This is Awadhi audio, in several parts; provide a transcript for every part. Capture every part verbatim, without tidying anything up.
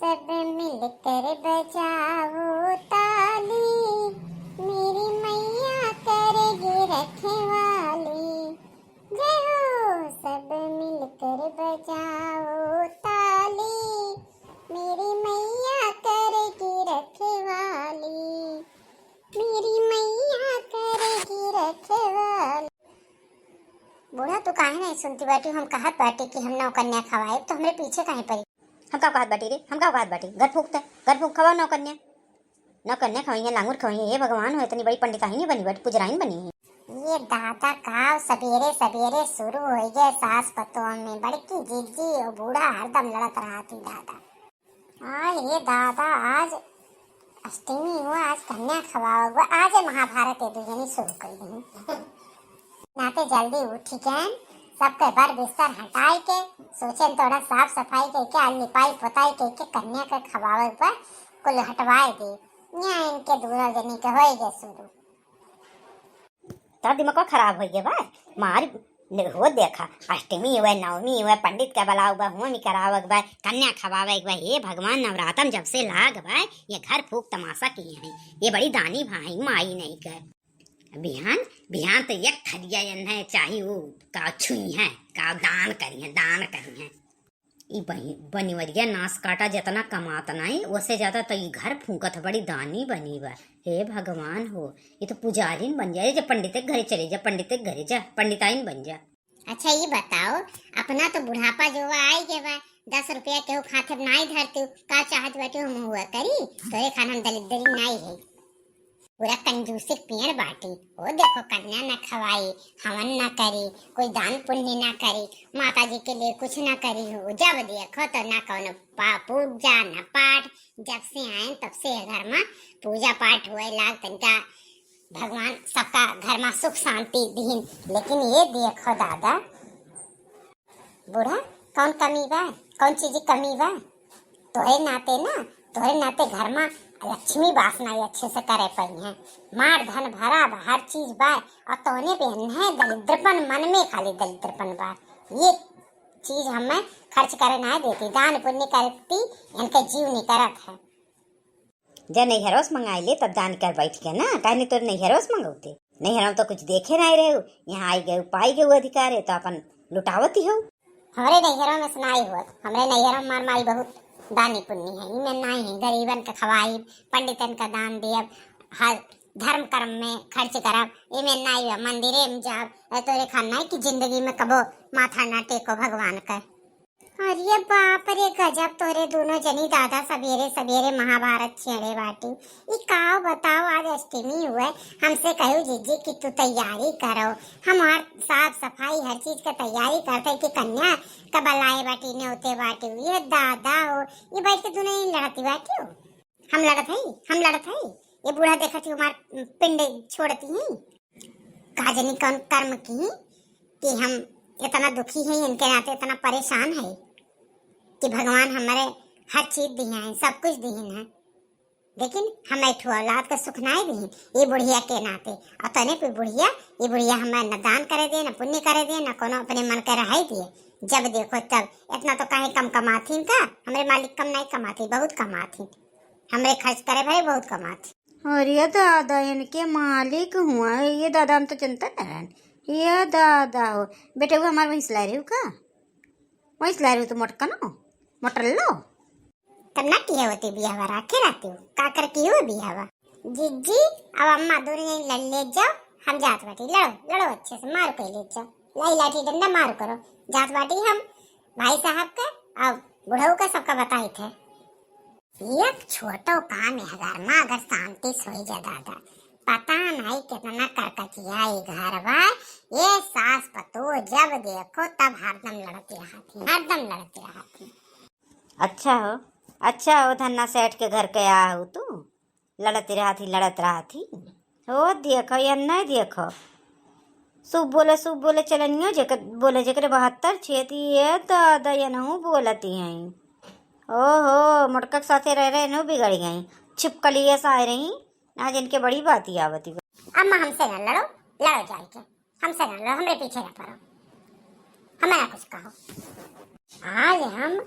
सब मिलकर बजाओ ताली, मेरी मैया करेगी रखवाली। जय हो, सब मिलकर बजाओ ताली, मेरी मैया करेगी रखवाली, मेरी मैया करेगी रखवाली। बूढ़ा, तू काहे नहीं सुनती बाटी? हम कहत बाटी कि हम नौ कन्या खवाएब, तो हमरे पीछे काहे पड़ी? हम का कहत बाटी रे? हम का कहत बाटी? घर फूंकते, घर फूंक खवाओ नौ कन्या। नौ कन्या खवइहैं, लांगुर खवइहैं। हे भगवान हो, इतनी बड़ी पंडिताइन बनी बाटी, पुजराइन बनी है। ये दादा, का सबेरे सबेरे शुरू होइ गए सास पतोह में। बड़की जीजी और बूढ़ा हरदम लड़त रहती दादा। आ, ये दादा, आज अष्टमी हुआ, आज कन्या खवावै हुआ, आज ये महाभारत ये दुजनी शुरू कर दी। नाते जल्दी उठी के सबके बर बिस्तर हटाए के, सोचेन थोड़ा साफ सफाई करके, आज लिपाई पोताई करके कन्या के खवावै पर कुल हटवाए दे। यहाँ इनके दूनों जनी के होए गए शुरू। तोर दिमाग खराब होइ गए बा? मार ने हो देखा, अष्टमी हुए, नवमी हुए, पंडित के बुलाओ बा, होम करावक बा, कन्या खवावे के बा। हे भगवान, नवरातन जब से लाग बा, ये घर फूंक तमाशा किए हैं। ये बड़ी दानी भाई, माई नहीं कर। बिहान, बिहान तो एक थरिया ये नहीं चाही, वो का छुई है, का दान करी है, दान करी है। ई बहि-, बनिवरिया नास काटा, जतना कमात नाई, ओसे ज्यादा तो ई घर फूंकत ह, बड़ी दानी बनी बा। हे भगवान हो, ई तो पुजारिन बन जा, जा पंडित के घरे चले जा, पंडित के घरे जा, पंडिताइन बन जा। अच्छा, ई बताओ, अपना तो बुढ़ापा जो आई गए बा, दस रुपया केहू खातिर नाई धरती, का चाहत बाटे हम हुआ करी? तोरे खान हम दलिद्री नाई है। पूरा कंजूसी के पेड़ बाटी। ओ देखो, कन्या न खवाई, हवन न करी, कोई दान पुण्य न करी, माता जी के लिए कुछ न करी हो। जब देखो तो ना कौनो पा-, पूजा न पाठ। जब से आए तब से घर में पूजा पाठ हुए लाग, तनिका भगवान सबका घर में सुख शांति दीन। लेकिन ये देखो दादा, बूढ़ा, कौन कमी बा? कौन चीज की कमी बा? तोहरे नाते ना, तोहरे नाते घर में लक्ष्मी वास नाई अच्छे से करे पाई हैं। मार धन भरा बा, हर चीज बा, और तोहने पे नहीं दलिद्रपन, मन में खाली दलिद्रपन बा। ये चीज हमें खर्च करे ना देती, दान पुण्य करती, इनके जीव निकरत है। जा नैहरवा से मंगाई ले, तब दान कर बैठ के ना, काहे नहीं तोर नैहरवा से मंगौते। नैहरवा में तो कुछ देखे नहीं रहे हो, यहाँ आई गए, पाई गए वो अधिकार है, तो अपन लुटावती हो। हमरे नैहरवा में से नाई होत, हमरे नैहरवा में मार माई बहुत दानी पुण्य है, इमे नाई है, गरीबन के खवाई, पंडितन का दान देब, हर धर्म कर्म में खर्च करब, इमे नाई है, मंदिरे में जाब। ए तोरे खान नाई कि जिंदगी में कबो माथा ना टेको भगवान का। अरे बाप रे, गजब तोहरे दोनों जनी दादा सबेरे सबेरे महाभारत छेड़े बाटी। ई काव बताओ, आज अष्टमी हुए, हमसे कहू जीजी कि तू तैयारी करो, हमार साफ सफाई हर चीज के तैयारी करते कि कन्या का बलाए बाटी, न्योते बाटी। ये दादा हो, ये बैठ के दोनों ही लड़ती बाटी हो। हम लड़त हई, हम लड़त हई। ये बूढ़ा देखत ही हमार पिंड छोड़ती ही। का जनी कौन कर्म की कि हम इतना दुखी हैं, इनके नाते इतना परेशान है कि भगवान हमारे हर चीज दिए हैं, सब कुछ दिए हैं, लेकिन हम एक ठो औलाद का सुख नाई दिए ये बुढ़िया के नाते। और तने पे बुढ़िया, ये बुढ़िया हमें न दान करे दे, न पुण्य करे दे, न कोनो अपने मन के रहाई दिए। जब देखो तब इतना तो काहे कम कमाथीन का? हमरे मालिक कम नाई कमाथी, बहुत कमाथीन। हमरे खर्च करे भाई बहुत कमाथी। अरे दादा, इनके मालिक हुआ, ये दादा, हम तो जनता न रहन। ये दादा हो, बेटे, वो हमार भैंस लाए रही हो का? भैंस लाए रही हो तो मोटका नो, मोटर लो। तब ना किए होते बियाहवा, राखे रहते हो, का कर किए हो बियाहवा? जीजी, अब अम्मा दोनों यहीं लड़ ले जाओ, हम जात बाटी, लड़ो, लड़ो अच्छे से, मारो पहले जाओ, लाई लाठी डंडा मारो करो, जात बाटी हम भाई साहब के, अब बुढ़ऊ का सबका बताई थे। एक छोटो काम है घर में अगर शांति से होई जा दादा, पता नहीं कितना करकचिया ई घर बा। ये सास पतोह जब देखो तब हरदम लड़ते रहती, हरदम लड़ते रहती। अच्छा हो, अच्छा हो, धन्ना सेठ के घर के आ हो तू, लड़त रहती, लड़त रहती। हो देखो या नहीं देखो, शुभ बोले, शुभ बोले, चलनियो जेकर बोले, जेकरे बहत्तर छेद, ये दादा, ये नहु बोलती हैं। ओहो, मोटका के साथे रह रहे नहु बिगड़ गई, छिपकलिया से आए रही, आज इनके बड़ी बात ही आवती बा। अम्मा, हमसे ना लड़ो, लड़ो जाए के, हमसे ना लड़ो, हमरे पीछे ना पड़ो, हमें ना कुछ कहो। आज हम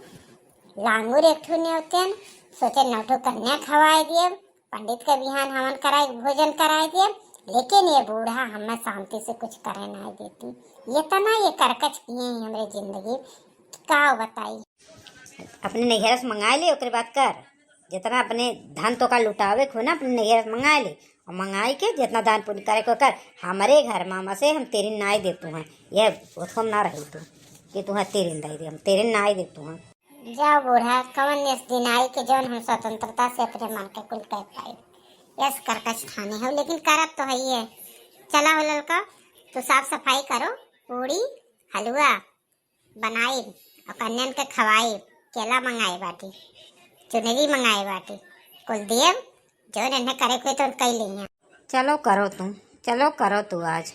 लांगुर एक ठो नेवतेन, सोचे नौ ठो कन्या खवाए दिए, पंडित के बिहान हवन कराए, भोजन कराए दिए, लेकिन ये बूढ़ा हमें शांति से कुछ करे नाई देती। ये तना ये करकच किए हैं हमरे जिंदगी, का बताई। अपने नैहर से मंगाए ले, ओकरे बाद कर। जितना अपने धन तो का लुटावे को ना, अपने नैहर से मंगाए ले, और मंगाई के जितना दान पुण्य करे को कर। हमरे घर मामा से हम तेरे नाई देतू हैं, यह उसको ना रही तू कि तू है तेरे दे दे, हम तेरे नाई देतू हैं। जाओ बूढ़ा, कवन यस दिनाई के जौन हम स्वतंत्रता से अपने मन के कुल कह पाए। यस करकच ठाने हो, लेकिन करब तो है ही है। चला हो ललका, तू साफ सफाई करो, पूड़ी हलवा बनाई और कन्यन के खवाई, केला मंगाए बाटी, चुनरी मंगाए बाटी, कुल देव जौन इन्हें करे कोई तो कई लेंगे। चलो करो तू, चलो करो तू आज,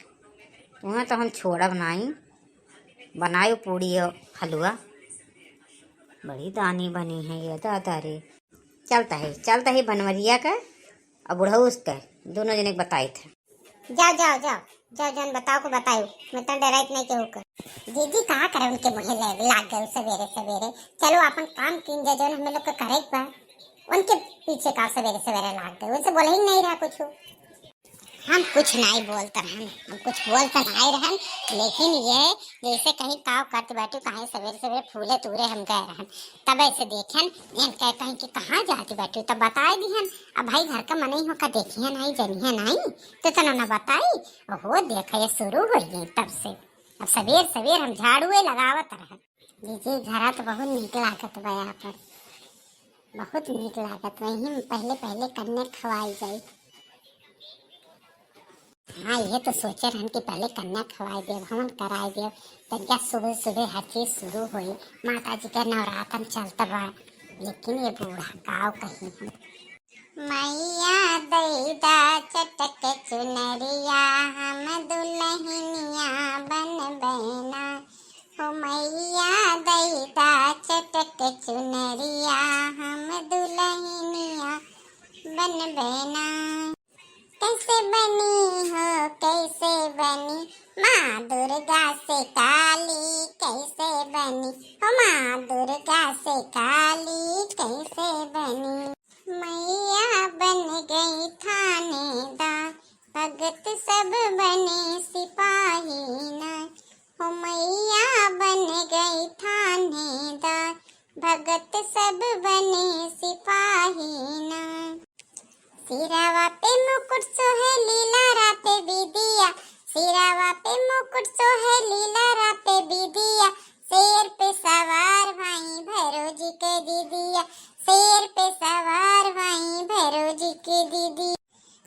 वहाँ तो हम छोड़ब नाई। बनायो पूड़ी और हलवा, बड़ी दानी बनी है ये दादा रे। चलता है, चलता है बनवरिया का और बुढ़ऊ उसका, दोनों जने के बताए थे। जाओ, जाओ, जाओ, जाओ, जौन बताओ को बताओ, मैं तो डराइत नहीं केहू का। जीजी कहा करे उनके मुँहे लग, लाग गए सवेरे सवेरे। चलो अपन काम कीन जा, जौन हमें लोग के करे के बा। उनके पीछे का सवेरे सवेरे लाग गए, उनसे बोले ही नहीं रहा कुछ। हम कुछ नहीं बोलते रहन, हम कुछ बोलते नहीं रहन, लेकिन ये जैसे कहीं काव करते बैठे, कहीं सवेरे सवेरे फूले तूरे हम गए रहन, तब ऐसे देखेन, एन कह कहीं कि कहाँ जाती बैठी, तब बताए दिहन। अब भाई घर का मनई हो का देखिए नहीं, जनिए नहीं, तो इतना ना बताई। ओहो, देखा ये शुरू हो गई तब से। अब सवेर सवेर हम झाड़ुए लगावत रहन। जीजी, घरा तो बहुत नीक लागत बा यहाँ पर, बहुत नीक लागत बा। यहीं में पहले पहले कन्या खवाई जाई। हाँ, ये तो सोचे रहन कि पहले कन्या खवाई देव, हवन कराई देव, तनिका सुबह सुबह हर चीज शुरू होई। माता जी के नवरातन चलत बा, लेकिन ये बूढ़ा काव कहीं हम। मैया दैदा चटक चुनरिया, हम दुल्हनिया बनबैना। हो मैया दैदा चटक चुनरिया, हम दुल्हनिया बनबैना। कैसे बनी हो, कैसे बनी, माँ दुर्गा से काली कैसे बनी, हो माँ दुर्गा से काली कैसे बनी। मैया बन गई थानेदार, भगत सब बने सिपाही ना। हो मैया बन गई थानेदार, भगत सब बने सिपाही ना। सिरावा पे मुकुट सोहे, लीलारा पे बिदिया, सिरावा पे मुकुट सोहे, लीलारा पे बिदिया। शेर पे सवार भाई भैरो जी के दीदिया, शेर पे सवार भाई भैरो जी के दीदी।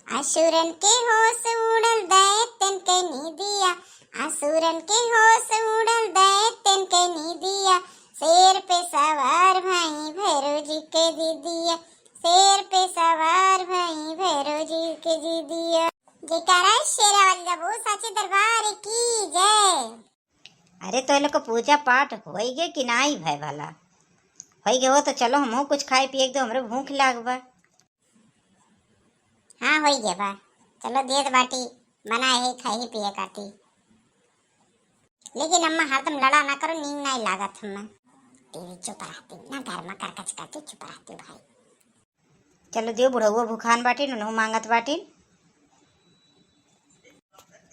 असुरन के होश उड़ल, दैत्यन के नीदिया, असुरन के होश उड़ल, दैत्यन के नीदिया। शेर पे सवार भाई भैरो जी के दीदिया, शेर पे सवार भाई भैरो जी के दीदिया। जयकारा शेरा वाली जबो साचे दरबार की जय। अरे, तो ये लोग को पूजा पाठ होई गे कि नाई भय भला? होई गे हो तो चलो, हमहू कुछ खाए पिए के दो, हमरे भूख लाग बा। हाँ, होई गे बा। चलो, देत बाटी, बनाए है, खाई पिए काटी। लेकिन अम्मा, हरदम लड़ा ना करो, नींद नाई लागत हम्मा। तेरी चुप रहती ना, घर में करकच करती, चुप रहती भाई। चलो दियो, बुढ़ऊ भूखान बाटिन, उनहू मांगत बाटिन।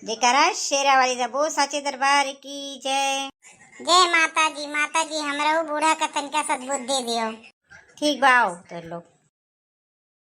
जयकारा शेरा वाली जबो साचे दरबार की जय। जय माता जी, माता जी, हमरहू बूढ़ा का तनिका सद्बुद्धि दियो। ठीक बा, आओ तो लोग।